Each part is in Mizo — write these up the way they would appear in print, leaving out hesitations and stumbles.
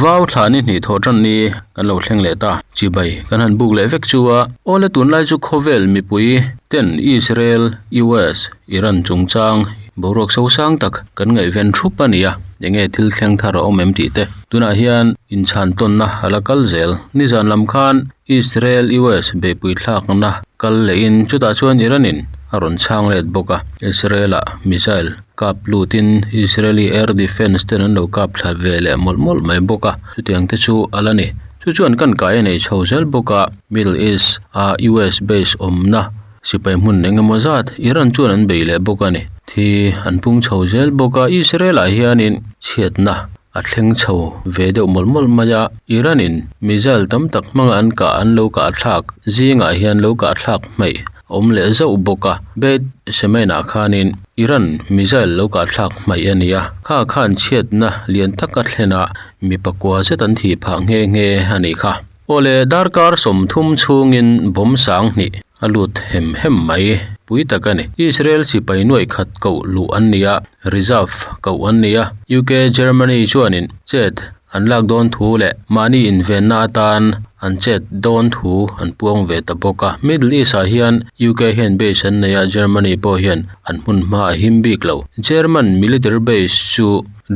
Vau thla ni hnih thawh tan ni kan lo thleng leh ta. Chibai kan han buk leh vek chu a. Awle tunlai chu khawvel mipui ten Israel, US, Iran chungchang boruak sosang tak kan ngaihven thup a ni a. Enge thil thleng thar a awm em tih te. Tunah hian inchhan tawnna a la kal zel. Nizan lam khan Israel, US beihpui thlakna kal lehin chutah chuan Iran in a rawn chhang let bawk a. Israel ah missile kap lutin Israeli air defence ten an lo kap thla ve leh mawlh mawlh mai bawk a, chutiang te chu a la ni. Chu chuan kan kai a nei chho zel bawk a, Middle East a US base awmna sipai hmun eng emaw zat Iran chuan an bei leh bawk a ni. Thi an pung chho zel bawk a, Israel ah hianin chhiatna a thleng chho ve deuh mawlh mawlh mai a, Iran in missile tam tak hmanga an kah an lo kah thlak zingah hian lo kah thlak hmeih a awm leh zauh bawk a, Beit Shemein-ah khanin Iran missile lo kah thlak hmaih a ni a, kha khan chhiatna lian tak a thlen a, mi pakua zet an thih phah nghe nghe a nih kha. Awle darkar 30 chhungin bomb sang hnih a lut hem hem mai pui tak a ni. Israel sipai nuaih khat koh luh an ni a, reserve koh an ni a, UK Germany chuanin chet an lak dawn thu leh mahni invenna atan an chet dawn thu an puang ve ta bawk a. Middle East ah hian UK hian base an nei a, Germany pawh hian an hmun hma a him bik lo. German military base chu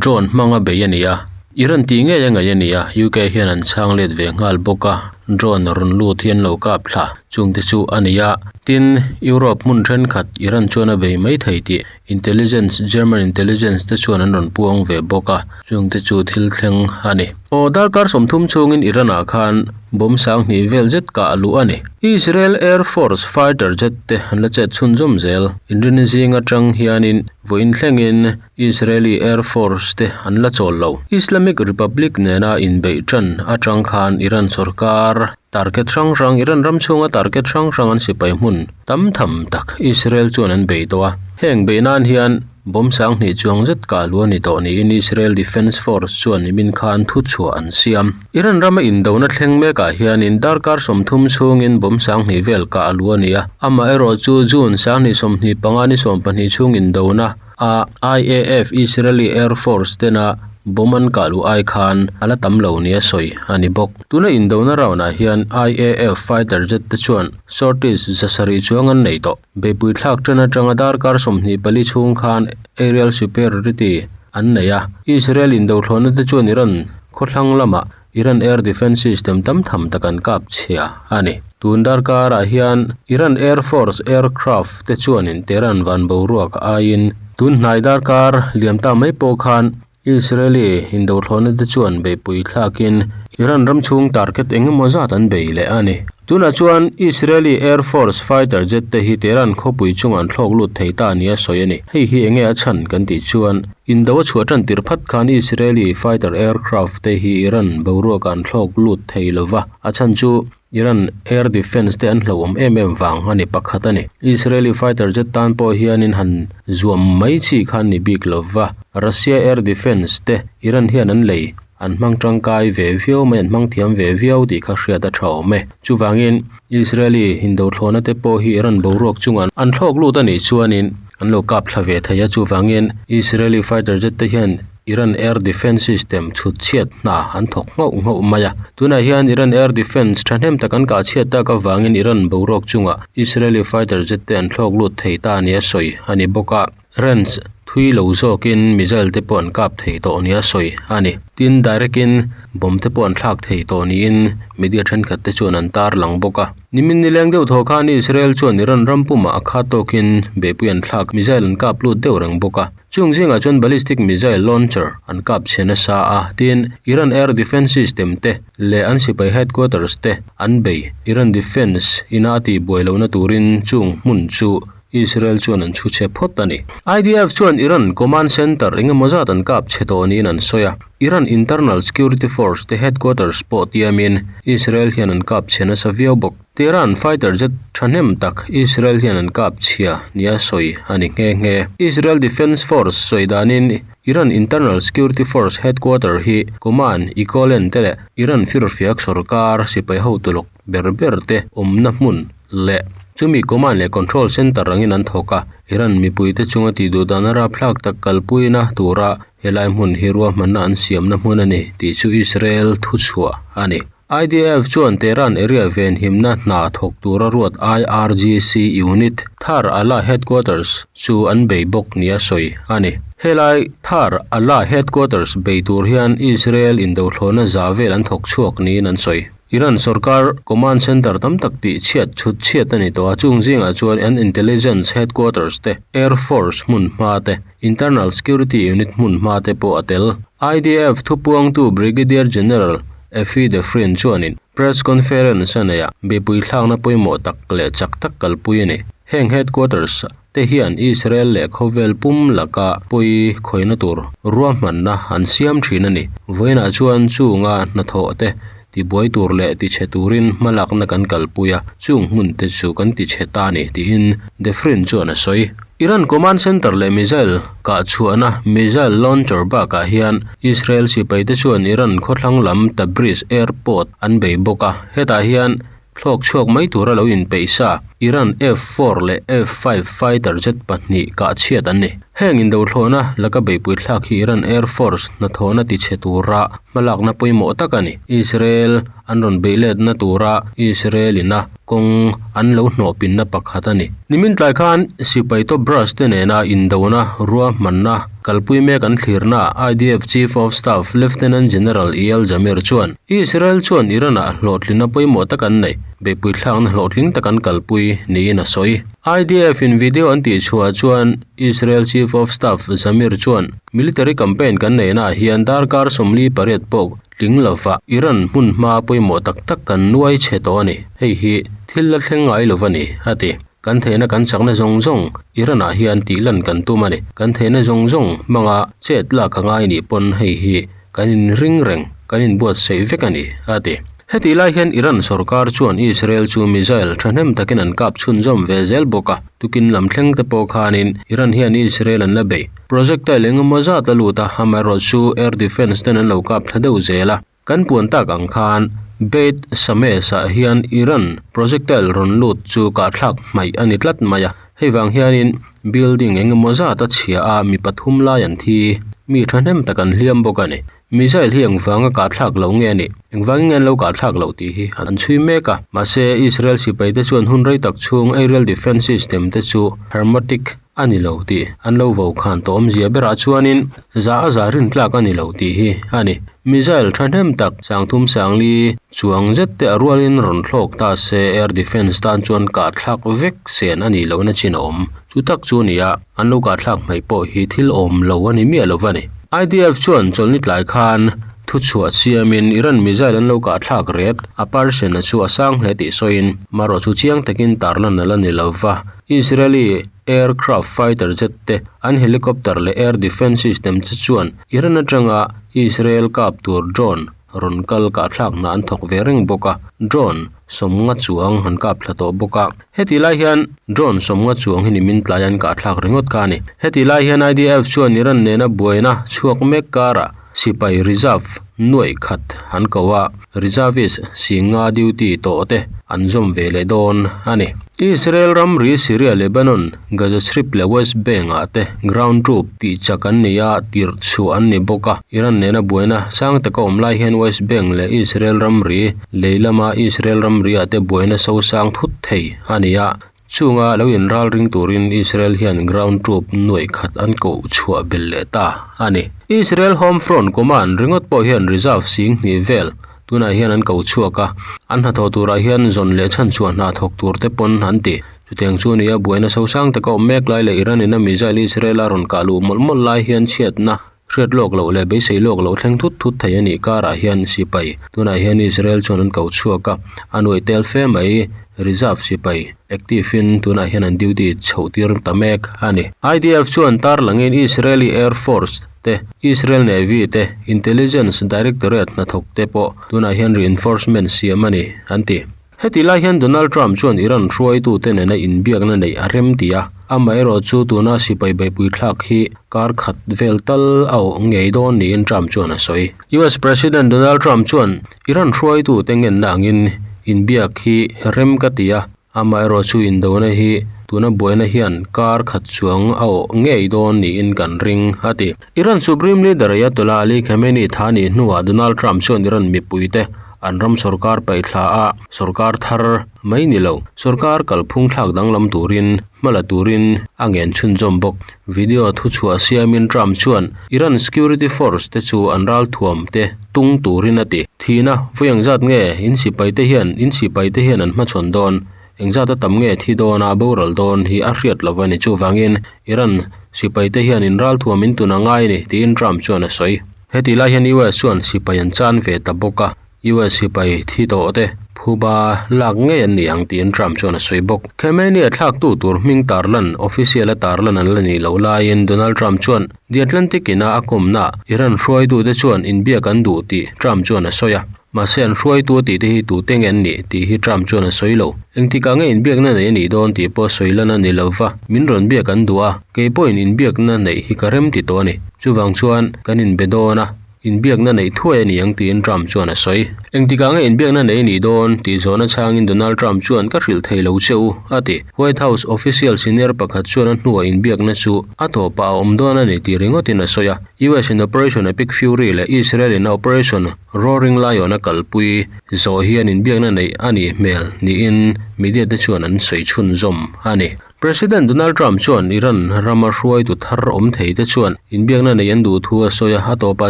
drone hmanga bei a ni a, Iran tih ngei a ngaih a ni a, UK hian an chhang let ve nghal bawk a, drone rawn lut hi an lo kap thla chung te chu a ni a. Tin, Europe hmun thenkhat Iran chuan a bei mai thei tih Intelligence, German intelligence te chuan an rawn puang ve bawk a, chung te chu thil thleng a ni. Aw, darkar 30 chhungin Iran ah khan bomb 2000 vel zet kah luh a ni. Israel Air Force fighter jet te an la chet chhunzawm zel. Inrin zing atang hianin vawiin thlengin Israeli Air Force te an la chawl lo. Islamic Republic nena inbeih tan atang khan Iran sorkar target hrang hrang, Iran ram chhunga target hrang hrang an sipai hmun tam tham tak Israel chuan an bei tawh a. Heng beih nan hian bomb 2000 chuang zet kah luh a ni tawh niin Israel Defence Force chuan nimin khan thu chhuah an siam. Iran rama indona thleng mekah hianin darkar 30 chhungin bomb 2000 vel kah luh a ni a. Amaherawhchu June 2025 ni 12 chhung indona a IAF, Israeli Air Force, tena bomb an kah luh ai khan a la tam lo nia sawi a ni bawk. Tuna indona round ah hian IAF fighter jet te chuan sorties 700 chuang an nei tawh. Beihpui thlak tan atanga darkar 24 chhung khan aerial superiority an nei a. Israel indothlawhna te chuan Iran khawthlang lamah Iran air defence system tam tham tak an kap chhia a ni. Tun darkarah hian Iran Air Force aircraft te chuanin Tehran van boruak aiin tun hnai darkar liam ta mai pawh khan Israeli indothlawhna te chuan beihpui thlakin Iran ram chhung target eng emaw zat an bei leh a ni. Tunah chuan Israeli Air Force fighter jet te hi Tehran khawpui chungah an thlawk lut thei ta nia sawi a ni. Hei hi enge a chhan kan tih chuan indo a chhuah tan tir phat khan Israeli fighter aircraft te hi Iran boruakah an thlawk lut thei lova, a chhan chu Iran air defence te an hlauhawm em em vang a ni pakhat a ni. Israeli fighter jet tan pawh hianin han zuam mai chi khan ni bik lova, Russia air defence te Iran hian an lei an hmang tangkai ve viau mai, an hmang thiam ve viau tih kha hriat a tha awm e. Chuvangin Israeli indothlawhna te pawh hi Iran boruak chungah an thlawk lut a nih chuanin an lo kap thla ve thei a, chuvangin Israeli fighter jet te hian Iran air defence system chhut chhiat hna an thawk nghauh nghauh mai a. Tunah hian Iran air defence thahnem tak an kah chhiat tak avangin Iran boruak chungah Israeli fighter jet te an thlawk lut thei ta nia sawi a ni bawk a. Range thui lo zawkin missile te pawh an kap thei tawh nia sawi a ni. Tin, direct in bomb te pawh an thlak thei tawh niin media thenkhat te chuan an tar lang bawk a. Nimin nileng deuh thaw khan Israel chuan Iran ram pumah a khat tawkin beihpui an thlak missile an kap lut deuh reng bawk a. Chung zingah chuan ballistic missile launcher an kap chhe nasa a, tin Iran air defence system te leh an sipai headquarters te an bei. Iran defence ina a tihbuai lohna turin chung hmun chu Israel chuan an chhu chhe phawt a ni. IDF chuan Iran command center eng emaw zat an kap chhe tawh niin an sawi a, Iran Internal Security Force te headquarters pawh tiamin Israel hian an kap chhe nasa viau bawk. Tehran fighter jet thahnem tak Israel hian an kap chhia nia sawi a ni nghe nghe. Israel Defence Force sawi danin Iran Internal Security Force headquarter hi command Ecolen te leh Iran firfiak sorkar sipai hotuluk ber ber te awmna hmun leh. Chumi command leh control centre angin an thawk a, Iran mipuite chunga tihduhdahna rapthlak tak kalpuina tura helai hmun hi ruahmanna an siamna hmun a ni tih chu Israel thuchhuah a ni. IDF chuan Tehran area venhimna hna thawk tura ruat IRGC unit Thar Allah headquarters chu an bei bawk nia sawi a ni. Helai Thar Allah headquarters bei tur hian Israel indothlawhna za vel an thawk chhuak niin an sawi. Iran sorkar command center tam tak tih chhiat chhut chhiat a ni tawh a, chung zingah chuan an intelligence headquarters te, air force hmun hma te, internal security unit hmun hma te pawh a tel. IDF thupuangtu Brigadier General Effie Defrin chuanin press conference a neih a, mipui thlakna pawimawh tak leh chak tak kalpui a ni. Heng headquarters te hian Israel leh khawvel pum laka pawi khawihna tur ruahmanna an siam thin a ni. Vawiinah chuan chunga hnathawh te tibuai tur leh tichhe turin hmalakna kan kalpui a, chung hmun te chu kan tichhe ta a ni, tiin Defrin chuan a sawi. Iran command center leh missile kah chhuahna missile launcher bakah hian Israel sipaite chuan Iran khawthlang lam Tabriz airport an bei bawk a, hetah hian thlawk chhuak mai tura lo inpeih sa Iran F-four leh F-five fighter jet pahnih kah chhiat an ni. Heng indothlawhna laka beihpui thlak hi Iran Air Force hnathawhna tichhe tura hmalakna pawimawh tak a ni. Israel an rawn beih letna tura Israel ina kawng an lo hnawhpinna pakhat a ni. Nimin tlai khan sipai top brass te nena indona ruahmanna kalpui mek an thlirna IDF Chief of Staff Lieutenant General Eyal Zamir chuan Israel chuan Iran-ah hlawhtlinna pawimawh tak an nei, beihpui thlakna hlawhtling tak an kalpui niin a sawi. IDF in video an tihchhuah chuan Israel Chief of Staff Zamir chuan military campaign kan neihnaah hian darkar 48 pawh Tling lova Iran hmun hma pawimawh tak tak kan nuai chhe tawh a ni. Hei hi thil la thleng ngai lo va ni, a ti. Kan theihna kan chakna zawng zawng Iran-ah hian tih lan kan tum a ni. Kan theihna zawng zawng hmanga chet lak a ngai nih pawn hei hi kan inring reng, kan inbuatsaih vek a ni, a ti. Hetih lai hian Iran sorkar chuan Israel chu missile thahnem takin an kap chhunzawm ve zel bawk a, tukin lam thleng te pawh khanin Iran hian Israel an la bei. Projectile eng emaw zat a lut a, amaherawh chu air defence ten an lo kap thla deuh zel a. Kan puan tak ang khan Beit Shamesh ah hian Iran projectile rawn lut chu kahthlak hmaih a ni tlat mai a. Hei vang hianin building eng emaw zat a chhia a, mi pathum lai an thi, mi thahnem tak an hliam bawk a ni. Missile hi engvanga kahthlak loh nge a nih? Engvangin nge an lo kahthlak loh tih hi an chhui mek a. Mahse, Israel sipaite chuan hun rei tak chhung aerial defence system te chu hermetic a ni lo tih an lo vo khan tawh awmzia berah chuanin za a za rin tlak a ni lo tih hi a ni. Missile thahnem tak sangthum sangli chuang zet te a rualin rawn thlawk ta se air defence tan chuan kahthlak vek sen a nih lohna chin a awm. Chu tak chu a ni a, an lo kahthlak hmaih pawh hi thil awm lo a ni miah lo va ni. IDF chuan chawlhni tlai khan thuchhuah siamin Iran missile an lo kahthlak ret a percent a chu a sang hle tih sawiin marawh chu chiang takin tarlan a la ni lo va. Israeli aircraft fighter jet te, an helicopter leh air defence system te chuan Iran atanga Israel kap tur drone rawn kal kahthlak hna an thawk ve reng bawk a, drone sawmnga chuang an kap thla tawh bawk a. Hetih lai hian drone sawmnga chuang hi nimin tlai an kahthlak ringawt kha a ni. Hetih lai hian IDF chuan Iran nena buaina chhuak mek karah sipai reserve nuaih khat an ko a, reservist singa duty tawh te an zawm ve leh dawn a ni. Israel ramri Syria, Lebanon, Gaza Strip leh West Bank ah te ground troop tih chak an ni a, tirh chhuah an ni bawk a. Iran nena buaina sang taka awm lai hian West Bank leh Israel ramri lei lama Israel ramri ah te buaina so sang thut thei a ni a. Chunga lo inral ring turin Israel hian ground troop nuaih khat an koh chhuah belh leh ta a ni. Israel Home Front Command ringawt pawh hian reserve sing hnih vel Tunah hian an ko chhuak a, an hnathawh turah hian zawn leh chhanchhuah hna thawk tur te pawn an ti. Chutiang chu nia buaina sosang taka awm mek lai leh Iran in a missile Israel a rawn kah luh mawlh mawlh lai hian chhiatna hriat lawk loh leh beisei lawk loh thleng thut thut thei a nih karah hian sipai tunah hian Israel chuan an ko chhuak a, a nuaih tel fe mai reserve sipai active in tunah hian an duty chhoh tir ta mek a ni. IDF chuan tarlangin Israeli Air Force te, Israel Navy te, Intelligence Directorate hnathawk te pawh tunah hian reinforcement siam a ni, an ti. Heti lai hian Donald Trump chuan Iran hruaitute nena inbiakna neih a rem ti a, amaherawhchu tuna sipai beihpui thlak hi kar khat vel tal a awh ngei dawn niin Trump chuan a sawi. US President Donald Trump chuan Iran hruaitute ngenna angin inbiak hi rem ka ti a. Amaherawhchu indona hi tuna buaina hian kar khat chuang a awh ngei dawn niin kan ring, a ti. Iran Supreme Leader Ayatollah Ali Khamenei tha nih hnuah Donald Trump chuan Iran mipuite an ram sorkar paihthla a sorkar thar mai ni lo, sorkar kalphung thlak danglam turin hma la turin a ngen chhunzawm bawk. Video thuchhuah siamin Trump chuan Iran security force te chu an ralthuam te tung turin a ti. Thihna, vawi engzat nge in sipai te hian in sipai te hian an hmachhawn dawn? Engzat a tam nge thi dawn a boral dawn hi a hriat lo a ni. Chuvangin Iran sipai te hian in ralthuam in tun a ngai a ni, tiin Trump chuan a sawi. Heti lai hian US chuan sipai an chan ve ta bawk a. US sipai thi tawh te phuba lak ngei an ni ang tiin Trump chuan a sawi bawk. Khamenei a thlaktu tur hming tarlan official a tarlan an la nih loh laiin Donald Trump chuan The Atlantic ina a kawmnaah Iran hruaitute chuan inbiak an duh tih Trump chuan a sawi a. Mahse an hruaitu a tihte hi tute nge an nih tih hi Trump chuan a sawi lo. Engtikah nge inbiakna neih a nih dawn tih pawh sawi lan a ni lo va, min rawn biak an duh a, kei pawhin inbiakna neih hi ka rem ti tawh a ni. Chuvang chuan kan inbe dawn a. Inbiakna neih thuai a ni ang tiin Trump chuan a sawi. Engtikah nge inbiakna nei a nih dawn tih zawhna chhangin Donald Trump chuan ka hrilh thei lo che u, a ti. White House official senior pakhat chuan a hnuah inbiakna chu a tawpah a awm dawn a ni tih ringawtin a sawi a. US in Operation Epic Fury leh Israel in a Operation Roaring Lion a kalpui zawh hian inbiakna neih a nih hmel niin media te chuan an sawi chhunzawm a ni. President Donald Trump chuan Iran rama hruaitu thar awm thei te chuan inbiakna nei an duh thu a sawi a, a tawpah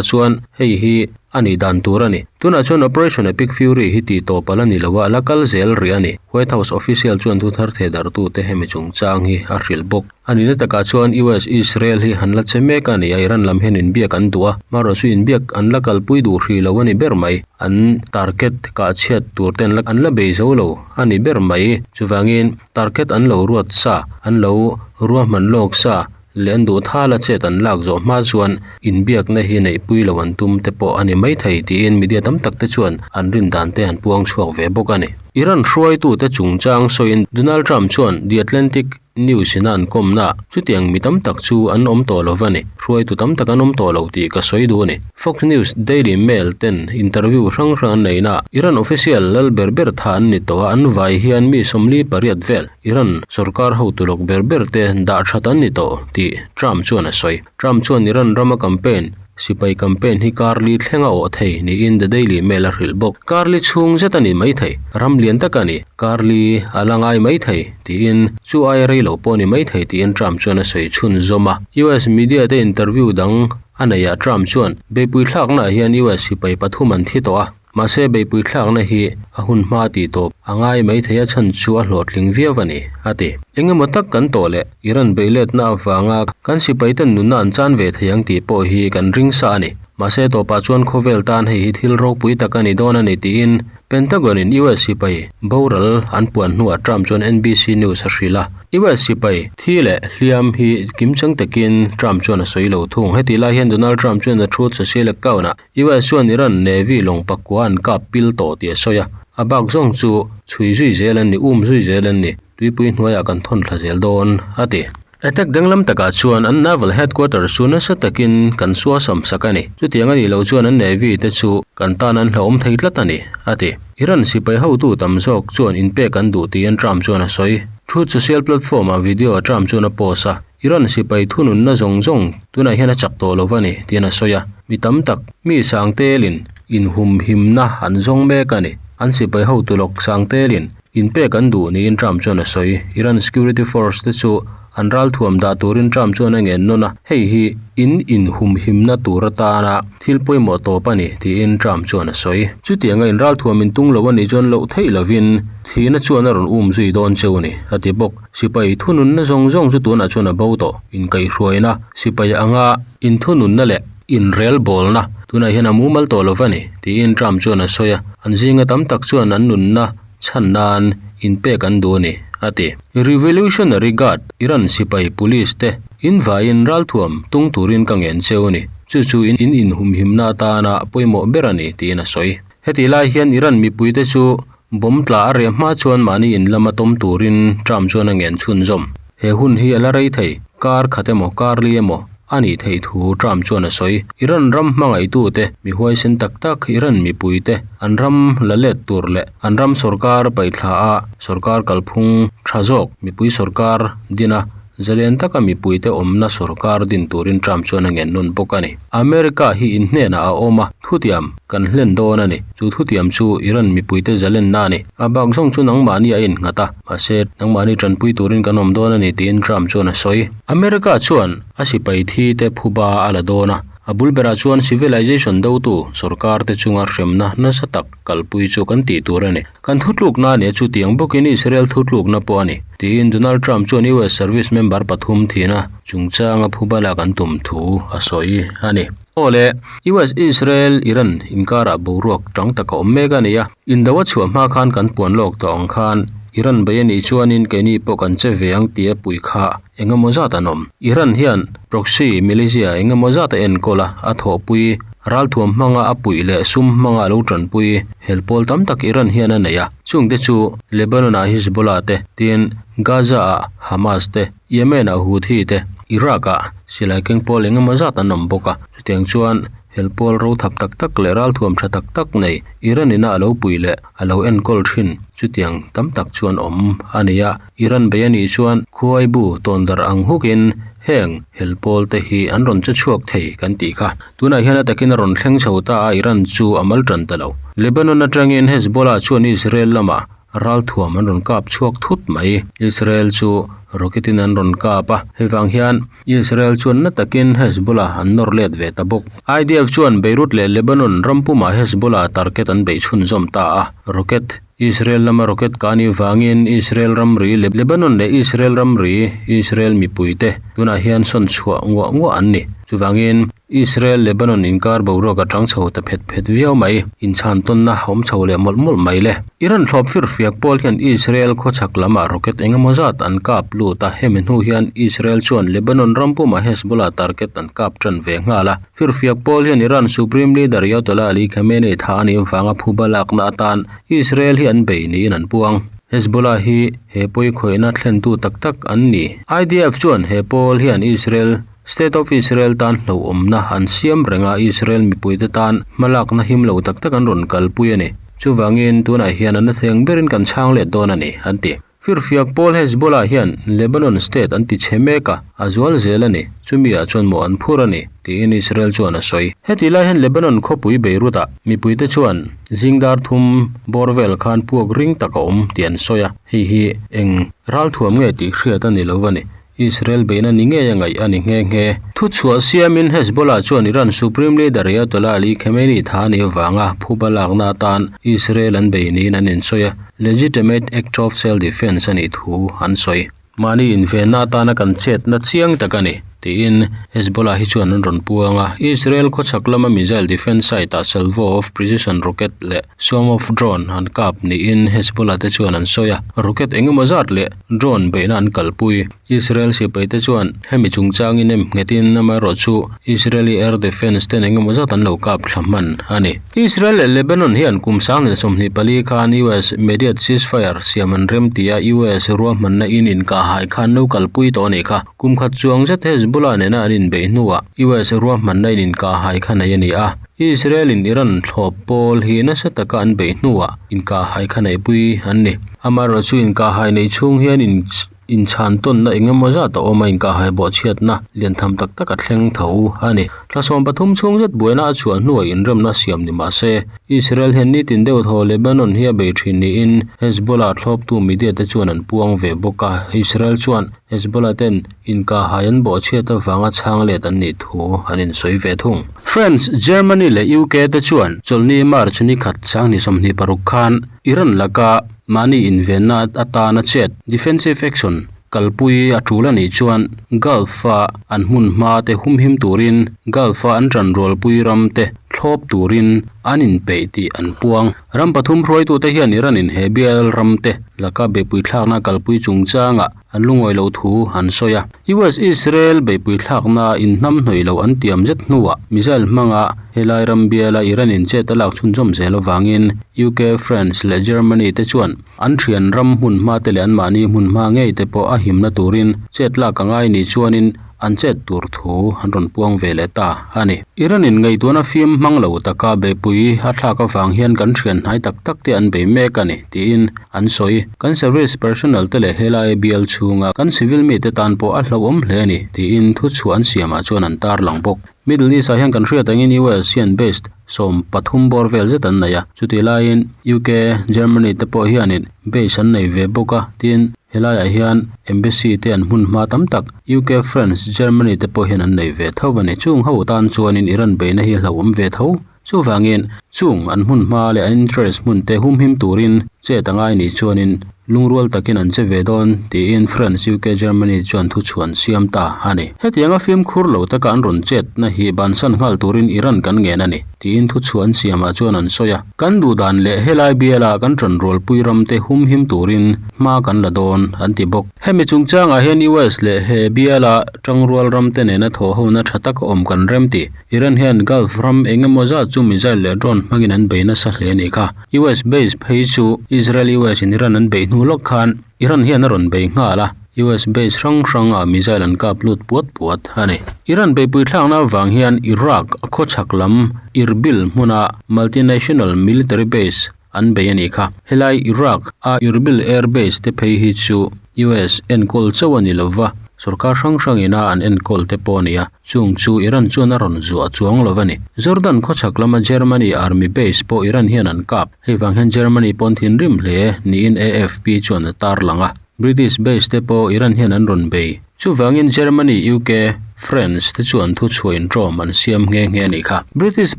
chuan hei hi a nih dan tur a ni. Tunah chuan Operation Epic Fury hi tih tawp a la ni lo a, a la kal zel rih a ni. White House official chuan thu thar theh darhtute hemi chungchang hi a hrilh bawk. A nihna takah chuan US Israel hi han la che mek a ni a, Iran lam hian inbiak an duh a, marawh chu inbiak an la kalpui duh hrih lo a ni ber mai. An target kah chhiat tur te an la bei zo lo a ni ber mai. Chuvangin. Target an lo ruat sa, an lo ruahman lawk sa leh an duh thal a chet an lak zawh hma chuan inbiakna hi neihpui lo an tum te pawh a ni maithei tiin media tam tak te chuan an rin dan te an puang chhuak ve bawk a ni. Iran hruaitute chungchang sawiin Donald Trump chuan The Atlantic News ina an kawmna ah chutiang mi tam tak chu an awm tawh lo va ni, hruaitu tam tak an awm tawh lo tih ka sawi duh a ni. Fox News, Daily Mail ten interview hrang hrang an neihna ah Iran official lal ber ber tha an ni tawh a, an vai hian mi 48 vel Iran sorkar hotu lawk ber ber te dah that an ni tawh tih Trump chuan a sawi. Trump chuan Iran rama campaign, sipai campaign hi kar li thleng a awh thei niin The Daily Mail a hrilh bawk. Kar li chhung zet a ni mai thei, ram lian tak a ni, kar li a la ngai mai thei tiin chu aia rei lo pawh a ni mai thei tiin Trump chuan a sawi chhunzawm a. US media te interview dang A neihah Trump chuan beihpui thlaknaah hian US sipai pathum an thi tawh a, mahse beihpui thlakna hi a hun hma tih tawp a ngai mai thei a chhan chu a hlawhtling viau a ni, a ti. Eng emaw tak kan tawh leh Iran beihletna avanga kan sipaiten nunna an chan ve thei ang tih pawh hi kan ring sa a ni. Mahse tawpah chuan khawvel tan hei hi thil ropui tak a ni dawn a ni tiin Pentagon-in US sipai boral an puan hnuah Trump chuan NBC News a hrilh a. US sipai thi leh hliam hi kimchang takin Trump chuan a sawi lo thung. Hetih lai hian Donald Trump chuan a Truth Social account-ah US chuan Iran Navy lawng pakua an kap pil tawh tih a sawi a. A bak zawng chu chhui zui zel an ni, um zui zel an ni. Tuipui hnuaiah kan thawn thla zel dawn, a ti. Attack danglam takah chuan an naval headquarters chu nasa takin kan suasam sak a ni. Chutiang a nih loh chuan an navy te chu kan tan an hlauhawm thei tlat a ni, a ti. Iran sipai hotu tam zawk chuan inpek an duh tiin Trump chuan a sawi. Truth Social platform-ah video Trump chuan a post a, Iran sipai thununna zawng zawng tunah hian a chak tawh lo va ni, tiin a sawi a. Mi tam tak, mi sang telin inhumhimna an zawng mek a ni. An sipai hotu lawk sang telin Inpek an duh niin Trump chuan a sawi. Iran security force te chu an ralthuam dah turin Trump chuan a ngen nawn a, hei hi in inhumhimna tur atana thil pawimawh tawp a ni tiin Trump chuan a sawi. Chutianga in ralthuam in tung lo a nih chuan loh theih lovin thihna chuan a rawn um zui dawn cheu a ni, a ti bawk. Sipai thununna zawng zawng chu tunah chuan a bo tawh. Inkaihhruaina sipai anga inthununna leh inrelbawlna tunah hian a mumal tawh lo va ni, tiin Trump chuan a sawi a. An zinga tam tak chuan an nunna chhan nan inpek an duh a ni, a ti. Revolutionary Guard, Iran sipai police te invaiin ralthuam tung turin ka ngen cheu a ni. Chu chu in inhumhimna atana pawimawh ber a ni, tiin a sawi. Hetih lai hian Iran mipuite chu bomb tla a reh hma chuan mahni in lama tawm turin Trump chuan a ngen chhunzawm. He hun hi a la rei thei, kar khat emaw kar li emaw. a nih theih thu Trump chuan a sawi. Iran ram hmangaihtute, mi huaisen tak tak Iran mipuite an ram la let tur leh an ram sorkar paihthla a sorkar kalphung tha zawk mipui sorkar din a, Zalen taka mipuite awmna sorkar din turin Trump chuan a ngen nawn bawk a ni. America hi in hnenah a awm a, thutiam kan hlen dawn a ni. Chu thutiam chu Iran mipuite zalenna a ni. A bak zawng chu nangmahni a innghat a, mahse nangmahni tanpui turin kan awm dawn a ni tiin Trump chuan a sawi. America chuan a sipai thi te phuba a la dawn a, a bul berah chuan civilization dotu sorkar te chunga hremna nasa tak kalpui chu kan tih tur a ni. Kan thutlukna a nia chutiang bawkin Israel thutlukna pawh a ni, tiin Donald Trump chuan US service member pathum thihna chungchanga phuba lak an tum thu a sawi a ni. Aw le, US Israel Iran inkarah boruak tang tak a awm mek a ni a, indo a chhuah hma khan kan puan lawk tawh ang khan Iran bei a nih chuanin keini pawh kan che ve ang tia pui kha engemaw zat an awm. Iran hian proxy militia engemaw zat a enkawl a, a thawhpui ralthuam hmanga a puih leh sum hmanga a lo tanpui hel pawl tam tak Iran hian a nei a. Chungte chu Lebanon-ah Hezbollah te, tin Gaza-ah Hamas te, Yemen-ah Houthi te, Iraq-ah silai keng pawl engemaw zat an awm bawk a. Chutiang chuan hel pawl rothap tak tak leh ralthuam tha tak tak nei Iran ina a lo puih leh a lo enkawl thin chutiang tam tak chuan awm a ni a. Iran bei a nih chuan khuai bu tawn darh ang hukin heng hel pawl te hi an rawn che chhuak thei kan tih kha. Tunah hian a takin a rawn thleng chho ta a, Iran chu a mal tan ta lo. Lebanon atangin Hezbollah chuan Israel lamah ralthuam an rawn kap chhuak thut mai. Israel chu rocket in an rawn kap a, hei vang hian Israel chuan na takin Hezbollah an nawr let ve ta bawk. IDF chuan Beirut leh Lebanon ram pumah Hezbollah target an beih chhunzawm ta a, rocket Israel lama rocket kah anih vangin Israel ramri Lebanon leh Israel ramri Israel mipuite tunah hian sawn chhuah nguah nguah an ni. Chuvangin Israel Lebanon inkar boruak a tang chho ta phet phet viau mai. Inchhan tawnna awm chho leh mawlh mawlh mai le. Iran thlawp firfiak pawl hian Israel khawchhak lamah rocket engemaw zat an kap lut a, hemi hnu hian Israel chuan Lebanon ram pumah Hezbollah target an kap tan ve nghal a. Firfiak pawl hian Iran Supreme Leader Ayatollah Ali Khamenei thah a nih avanga phuba lakna atan Israel hi an bei niin an puang. Hezbollah hi he pawi khawihna thlentu tak tak an ni. IDF chuan he pawl hian Israel, State of Israel tan hlauhawmna an siam reng a, Israel mipuite tan hmalakna him lo tak tak an rawn kalpui a ni. Chuvangin tunah hian a na theng berin kan chhang let dawn a ni, an ti. Firfiak pawl Hezbollah hian Lebanon state an ti chhe mek a, a zual zel a ni, chumi ah chuan mawh an phur a ni, tiin Israel chuan a sawi. Heti lai hian Lebanon khawpui Beirut-ah mipuite chuan zing dar thum bawr vel khan puak ring tak a awm tih an sawi a, hei hi eng ralthuam nge tih hriat a ni lo a ni. Israel beihna ni ngei a ngaih a ni nghe nghe. Thuchhuah siamin Hezbollah chuan Iran Supreme Leader Ayatollah Ali Khamenei tha a nih avanga phuba lakna atan Israel an bei niin an insawi a, legitimate act of self-defence a nih thu an sawi. Mahni invenna atana kan chetna chiang tak a ni, tiin Hezbollah hi chuan an rawn puang a. Israel khawchhak lama missile defence site-ah salvo of precision rocket leh swarm of drone an kap niin Hezbollah te chuan an sawi a, rocket engemaw zat leh Drone beihna an kalpui. Israel sipaite chuan hemi chungchangin em nghetin amaherawhchu Israeli air defence ten engemaw zat an lo kap thla hman a ni. Israel leh Lebanon hian kum 2024 khan US mediate ceasefire siam an rem tia US ruahmanna in inkahhai khan lo kalpui tawh a nih kha. Kum khat chuang zet Hezbollah nena an inbeih hnuah US ruahmanna in inkahhai kha nei a ni a. Israel in Iran thlawp pawl hi nasa taka an beih hnuah inkahhai kha neihpui an ni. Amaherawhchu inkahhai nei chhung hian in inchhan tawnna eng emaw zat a awm a, inkahhai bawhchhiatna lian tham tak tak a thleng tho a ni. Thla 13 chhung zet buaina a chhuah hnuah inremna siam ni mah se, Israel hian nitin deuh thaw Lebanon hi a bei thin niin Hezbollah thlawptu media te chuan an puang ve bawk a. Israel chuan Hezbollah ten inkahhai an bawhchhiat avanga chhang let an nih thu an insawi ve thung. France, Germany leh UK te chuan chawlhni March ni khat 2026 khan Iran laka mahni invenna atana chet, defensive action, kalpui a tul a nih chuan Gulf-a an hmunhma te humhim turin Gulf-a an tanrualpui ram te thlawp turin an inpeih tih an puang. Ram pathum hruaitute hian Iran-in he bial ram te laka beihpui thlakna kalpui chungchangah an lungawi loh thu an sawi a. US-Israel beihpui thlakna inhnam hnawih loh an tiam zet hnuah missile hmanga helai ram biala Iran-in chet a lak chhunzawm zel avangin UK, France leh Germany te chuan an thian ram hmunhma te leh anmahni hmunhma ngei te pawh a himna turin chet lak a ngai ni chuanin. an chet tur thu an rawn puang ve leh ta a ni. Iran in ngaihtuahna fim hmang lo taka beihpui a thlak avang hian kan thian hnai tak tak te an bei mek a ni tiin an sawi. Kan service personnel te leh helai bial chhunga kan civil mite tan pawh a hlauhawm hle a ni tiin thuchhuah an siamah chuan an tarlang bawk. Middle East ah hian kan hriat angin US hian base 13 bawr vel zet an nei a, chutih laiin UK, Germany te pawh hianin base an nei ve bawk a, tin helaiah hian embassy te an hmun hma tam tak UK, France, Germany te pawh hian an nei ve tho a ni. Chung ho tan chuanin Iran beihna hi a hlauhawm ve tho. Chuvangin chung an hmun hma leh an interest hmun te humhim turin chet a ngai nih chuanin lungrual takin an che ve dawn tiin France, UK, Germany chuan thuchhuan siam ta a ni. Hetianga fimkhur lo taka an rawn chetna hi bansan nghal turin Iran kan ngen a ni tiin thuchhuan siamah chuan an sawi a. Kan duhdan leh helai biala kan tanrualpui ramte humhim turin hma kan la dawn an ti bawk. Hemi chungchangah hian US leh he biala tangrual ramte nena thawhhona tha tak a awm kan rem ti. Iran hian Gulf ram eng emaw zat chu missile leh drone hmangin an bei nasa hle a nih kha. US base phei chu Israel US in Iran an beih hnu lawk khan Iran hian a rawn bei nghal a, US base hrang hrang ah missile an kap lut puat puat a ni. Iran beihpui thlakna avang hian Iraq khawchhak lam Irbil hmuna multinational military base an bei a nih kha. Helai Iraq a Irbil air base te phei hi chu US enkawl chauh a ni lova, sorkar hrang hrang ina an enkawl te pawh a ni a. Chung chu Iran chuan a rawn zuah chuang lo a ni. Jordan khawchhak lama Germany army base pawh Iran hian an kap. Hei vang hian Germany pawn thinrim hle niin AFP chuan a tarlang a. British base te pawh Iran hian an rawn bei. Chuvangin Germany, UK, France te chuan thuchhuah inṭawm an siam nghe nghe a nih kha. British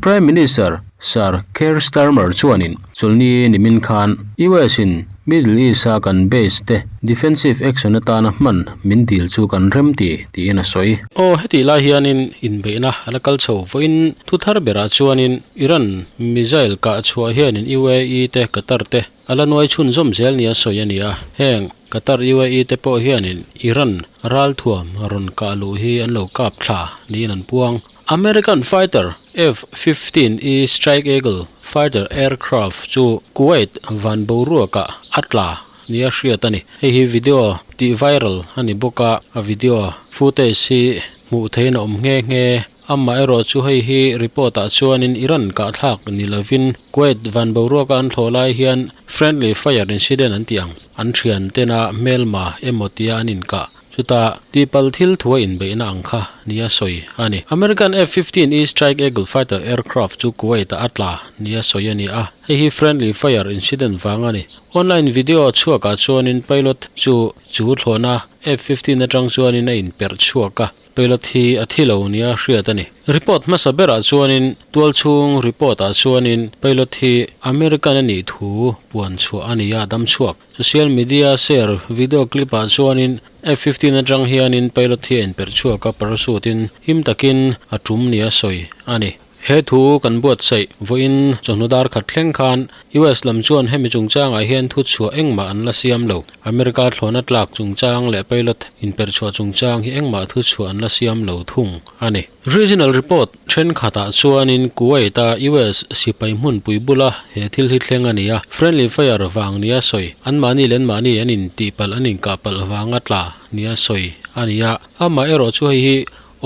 Prime Minister Sir Keir Starmer chuanin chawlhni nimin khan US in Middle East a kan base te defensive action atana hman min dil chu kan rem ti tiin a sawi. Aw hetih lai hianin inbeihna a la kal chho vawiin thu thar berah chuanin Iran missile kah chhuah hianin UAE te Qatar te a la nuai chhunzawm zel nia sawi a ni a, heng Qatar UAE te pawh hianin Iran ralthuam rawn kah luh hi an lo kap thla niin an puang. American fighter F-15E Strike Eagle fighter aircraft chu Kuwait van boruakah a tla nia hriat a ni. Hei hi video tih viral a ni bawk a, a video footage hi hmuh theihin a awm nghe nghe. Amaherawh chu hei hi report ah chuanin Iran kahthlak ni lovin Kuwait van boruaka an thlawh lai hian friendly fire incident an tih ang an thian tena hmelma emaw tia an inkah Chutah, tihpalh thil thua inbeihna ang kha nia sawi a ni. American F-15E Strike Eagle fighter aircraft chu Kuwait-ah a tla nia sawi a ni a, hei hi friendly fire incident vang a ni. Online video chhuakah chuanin pilot chu chu thlawhna F-15 atang chuanin a inperh chhuak a, pilot hi a thi lo nia hriat a ni. Report hmasa berah chuanin tualchhung report-ah chuanin pilot hi American a nih thu puan chhuah a ni a, dam chhuak. Social media share video clip ah chuanin F-15 atang hianin pilot hi a inperh chhuak a, parachute in him takin a tum nia sawi a ni. He thu kan buatsaih vawiin chawhnu dar khat thleng khan US lam chuan hemi chungchangah hian thu chhuah engmah an la siam lo. America thlawhna tlak chungchang leh pilot inperh chhuah chungchang hi engmah thu chhuah an la siam lo thung a ni. Regional report thenkhatah chuanin Kuwait-a US sipai hmunpui bula he thil hi thleng a ni a, friendly fire vang nia sawi, anmahni leh anmahni an intihpalh an inkahpalh vanga tla nia sawi a ni a, amah erawh chu hei hi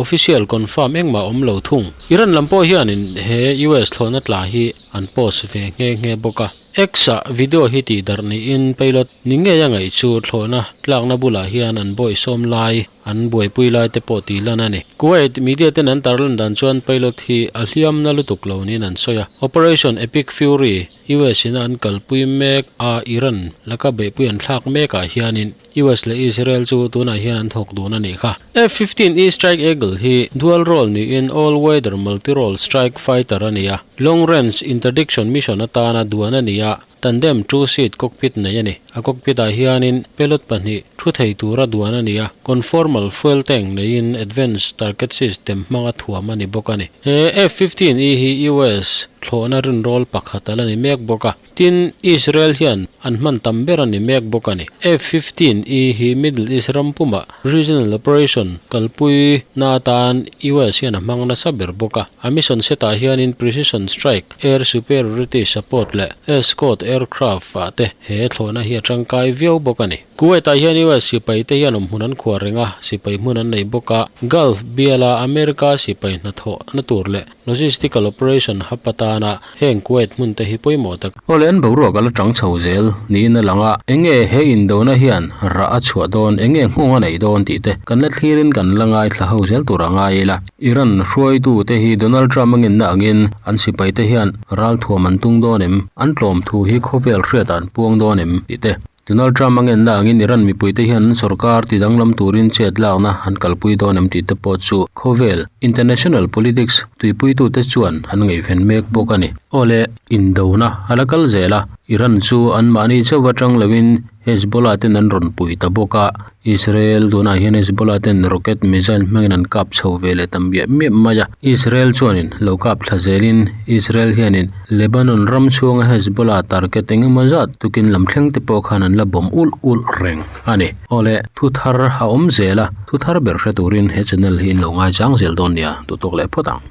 official confirm engmah awm lo thung. Iran lam pawh hianin he US thlawhna tla hi an post ve nghe nghe bawk a. X-ah video hi tih darh niin pilot ni ngei a ngaih chu thlawhna tlakna bulah hian an bawihsawm lai, an buaipui lai te pawh tih lan a ni. Kuwait media ten an tarlan dan chuan pilot hi a hliamna lutuk lo niin an sawi a. Operation Epic Fury, US in a an kalpui mek a Iran laka beihpui an thlak mekah hianin US leh Israel chu tunah hian an thawk dun a nih kha. F-15E Strike Eagle hi dual role niin all weather multi-role strike fighter a ni a. Long range interdiction mission atana duan a ni a, tandem two seat cockpit nei a ni. A cockpit ah hianin pilot pahnih thu thei tura duan a ni a, conformal fuel tank neiin advanced target system hmanga thuam a ni bawk a ni. He F-15E hi US thlawhna rinrawl pakhat a la ni mek bawk a. Tin, Israel hian an hman tam ber a ni mek bawk a ni. F-15E hi Middle East ram pumah regional operation kalpui na atan US hian a hmang nasa ber bawk a. A mission set-ah hianin precision strike, air superiority support leh escort aircraft-ah te he thlawhna hi a. tangkai viau bawk a ni. Kuwait ah hian US sipai te hian awm hmun an khuar reng a, sipai hmun an nei bawk a. Gulf biala America sipai hnathawh na tur leh logistical operation hub atana heng Kuwait hmun te hi pawimawh tak. Awle an boruak a la tang chho zel niin a lang a, enge he indona hian rah a chhuah dawn, enge nghawng a neih dawn tih te kan la thlirin kan la ngaithla ho zel tur a ngai ila. Iran hruaitu te hi Donald Trump a ngenna angin an sipai te hian ralthuam an tung dawn em, an tlawm thu hi khawvel hriatah an puang dawn em tih te. Donald Trump a ngenna angin Iran mipui te hian an sorkar ti danglam turin chet lakna an kalpui dawn em tih te pawh chu khawvel international politics tuipuitu te chuan an ngaihven mek bawk a ni. Awle, indona a la kal zel a, Iran chu anmahni chauh atang loin Hezbollah ten an rawn pui ta bawk a, Israel tunah hian Hezbollah ten rocket missile hmangin an kap chho ve leh ta miah miah mai a, Israel chuanin lo kap thla zelin Israel hianin Lebanon ram chhunga Hezbollah target eng emaw zat tukin lam thleng te pawh khan an la bawm ulh ulh reng a ni. Awle, thu thar a awm zel a, thu thar ber hre turin he channel hi in lo ngaichang zel dawn nia, duhtawk leh phawt ang.